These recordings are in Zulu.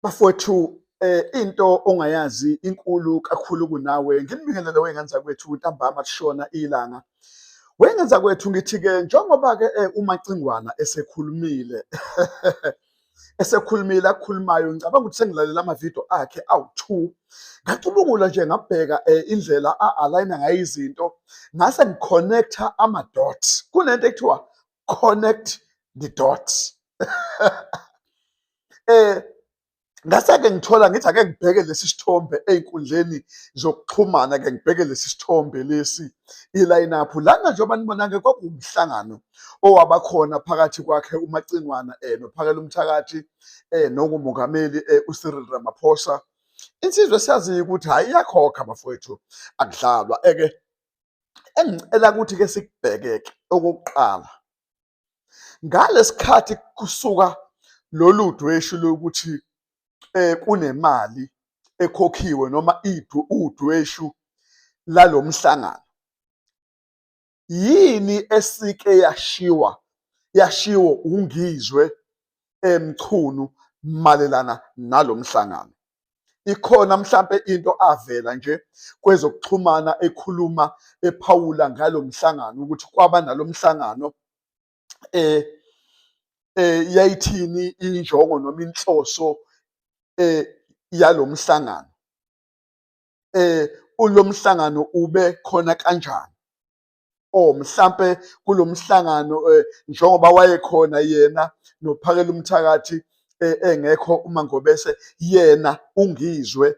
Bafowethu, into ongayazi inkulu kakhulu kunawe. Nginibingelele wey'ngane zakwethu, ntambama kushona ilanga. Wey'ngane zakwethu, ngithi-ke njengoba-ke uMacingwana esekhulumile esekhulumile akukhulumayo, ngicabanga ukuthi sengilalela amavidiyo akhe awu-2, ngacubungula nje, ngabheka indlela a-aligna ngayo izinto, ngase ngi-connecta ama-dots. Kunento ekuthiwa connect the dots. Ngase-ke ngithola, ngithi ake ngibheke lesi sithombe ey'nkundleni zokuxhumana, ke ngibheke lesi sithombe lesi, i-line up lana. Njengoba nibona-ke, kwakuwumhlangano owaba khona phakathi kwakhe uMacingwana noPhakela Umthakathi nokumongameli uCyril Ramaphosa, insizwa esiyaziyo ukuthi hhayi, iyakhokha bafowethu, akudlalwa. Eke engicela ukuthi-ke sikubheke-ke okokuqala, ngalesikhathi kusuka lolu dweshu lokuthi kunemali ekhokhiwe noma udweshu lalomhlangano, yini esike yashiwa, yashiwo uNgizwe eMchunu malelana nalomhlangano? Ikhona mhlambe into avela nje kwezokuxhumana ekhuluma, ephawula ngalomhlangano, ukuthi kwaba nalomhlangano, yayithini injongo noma inhloso yalomhlangano, ulomhlangano ube khona kanjani, or mhlambe kulomhlangano, njengoba wayekhona yena noPhakela Umthakathi, engekho uMangobese, yena uNgizwe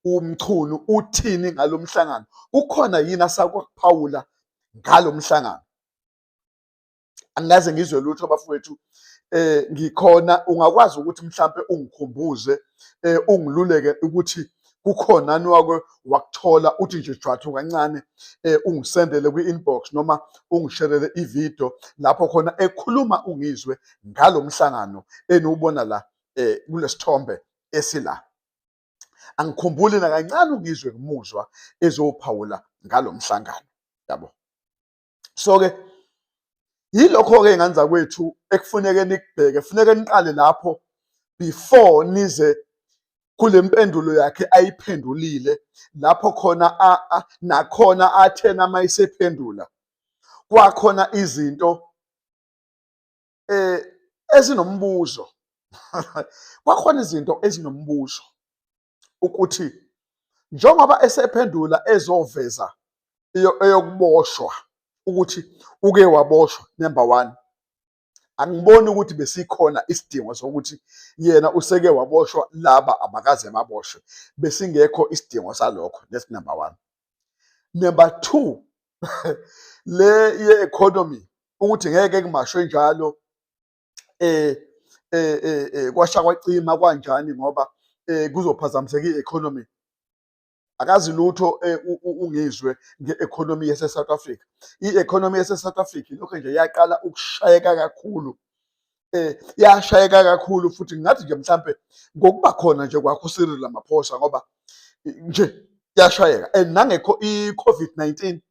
uMchunu uthini ngalomhlangano? Kukhona yini asakuphawula ngalomhlangano? Angikaze ngizwe lutho bafowethu. Ngikhona, ungakwazi ukuthi mhlambe ungikhumbuze, ungiluleke ukuthi kukhona wake wakuthola, uthi nje jwathu kancane, ungisendele kwi-inbox noma ungisherele ividiyo lapho khona ekhuluma uNgizwe ngalomhlangano eniwubona la kulesithombe esila. Angikhumbuli nakancane uNgizwe ngimuzwa ezophawula ngalomhlangano, yabo. So ke yilokho-ke, ngane zakwethu, ekufuneke nikubheke, funeke niqale lapho before nize kule mpendulo yakhe ayiphendulile, lapho khona nakhona athena mayisephendula kwakhona izinto ezinombuzo, kwakhona izinto ezinombuzo ukuthi njengoba esephendula ezoveza eyokuboshwa, ukuthi uke waboshwa. Number 1, angiboni ukuthi besikhona isidingo sokuthi yena useke waboshwa, laba abakaze baboshwe. Besingekho isidingo salokho. That's number 1. Number 2, le ye-economy, ukuthi ngeke kumashwe njalo, kwasha kwacima kanjani, ngoba kuzophazamiseka i-economy. Akazi lutho uNgizwe nge-economy yase-South Africa. I-economy yase-South Africa lokho nje yaqala ukushayeka kakhulu, yashayeka kakhulu futhi, ngathi nje mhlambe ngokuba khona nje kwakho uCyril Ramaphosa, ngoba nje yashayeka, and nangekho i-COVID-19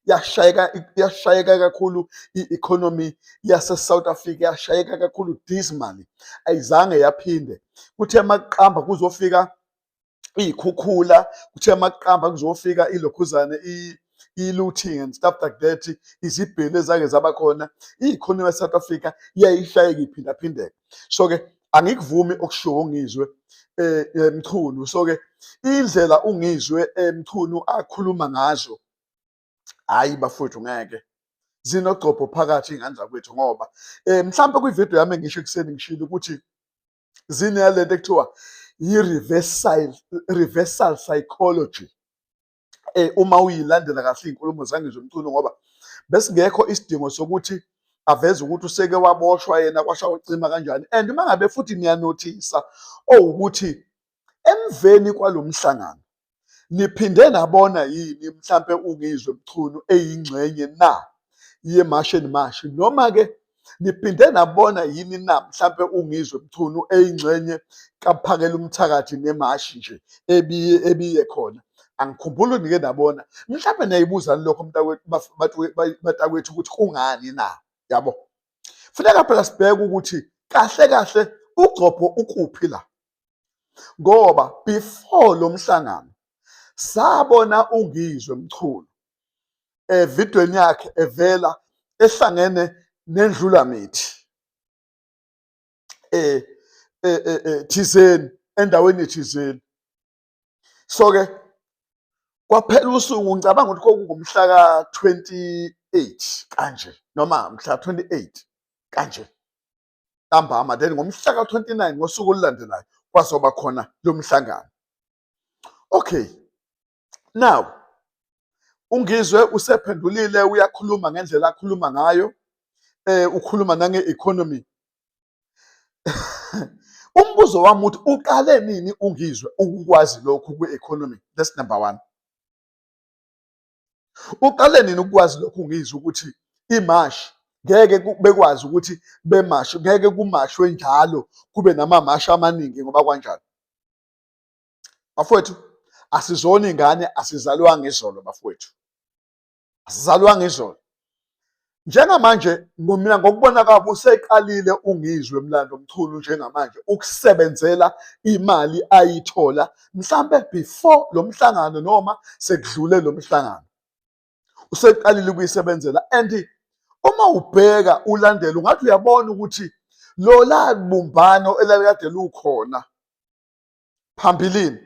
yashayeka, yashayeka kakhulu i-economy yase-South Africa, yashayeka kakhulu dismally, ayizange yaphinde. Kuthe maqamba kuzofika iy'khukhula, kuthe maqamba kuzofika ilokhuzane, i-looting and stuff like that, izibhelu ezake zaba khona, i-economy yase-South Africa iyayishayeka iphindaphindeka. So-ke angikuvumi okushiwo uNgizwe Mchunu. So-ke indlela uNgizwe Mchunu akhuluma ngazo, hayi bafowethu, ngeke, zinogcobho phakathi, iy'ngane zakwethu, ngoba mhlampe kwividiyo yami engisho ekuseni ngishilo ukuthi zinalento ekuthiwa i-reversal reversal psychology. Uma uyilandela kahle iy'nkulumo zaNgizwe Mchunu, ngoba besingekho isidingo sokuthi aveze ukuthi useke waboshwa yena, kwasha kwacima kanjani. And uma ngabe futhi niyanothisa owukuthi emveni kwalo mhlangano niphinde nabona yini mhlampe uNgizwe Mchunu eyingxenye na ye-March and March, noma-ke niphinde nabona yini na mhlampe uNgizwe Mchunu eyingxenye kaPhakela Umthakathi nemashi nje ebiye khona? Angikhumbuli nike nabona. Mhlampe niyayibuzani lokho batakwethu, ukuthi kungani na, yabo? Funeka phela sibheke ukuthi kahle kahle ugcobho ukuphi la. Ngoba before lo mhlangano sabona uNgizwe Mchunu evidweni yakhe evela ehlangene nendlulamithi thizeni, endaweni thizeni. So ke kwaphela usuku, ngicabanga ukuthi kwakungumhla ka-28 kanje noma mhla 28 kanje ntambama, then ngomhla ka-29, ngosuku olulandelayo, kwazoba khona lo mhlangano. Okay, now uNgizwe usephendulile, uyakhuluma ngendlela akhuluma ngayo, ukhuluma nange-economy. Umbuzo wami uthi, uqale nini uNgizwe ukukwazi lokhu kwe-economy? That's number one. Uqale nini ukwazi lokhu uNgizwe, ukuthi imashi ngeke bekwazi ukuthi bemashi, ngeke kumashwe njalo, kube namamashi amaningi? Ngoba kanjani, bafowethu, asizona ingane, asizalwanga izolo, bafowethu, asizalwanga izolo. Njengamanje mina ngokubona kwabo, useqalile uNgizwe Mlando Mchunu njengamanje ukusebenzela imali ayithola mhlambe before lo mhlangano noma sekudlule lo mhlangano, useqalile ukuyisebenzela. And uma ubheka, ulandela, ungathi uyabona ukuthi lola bumbano elalikade lukhona phambilini.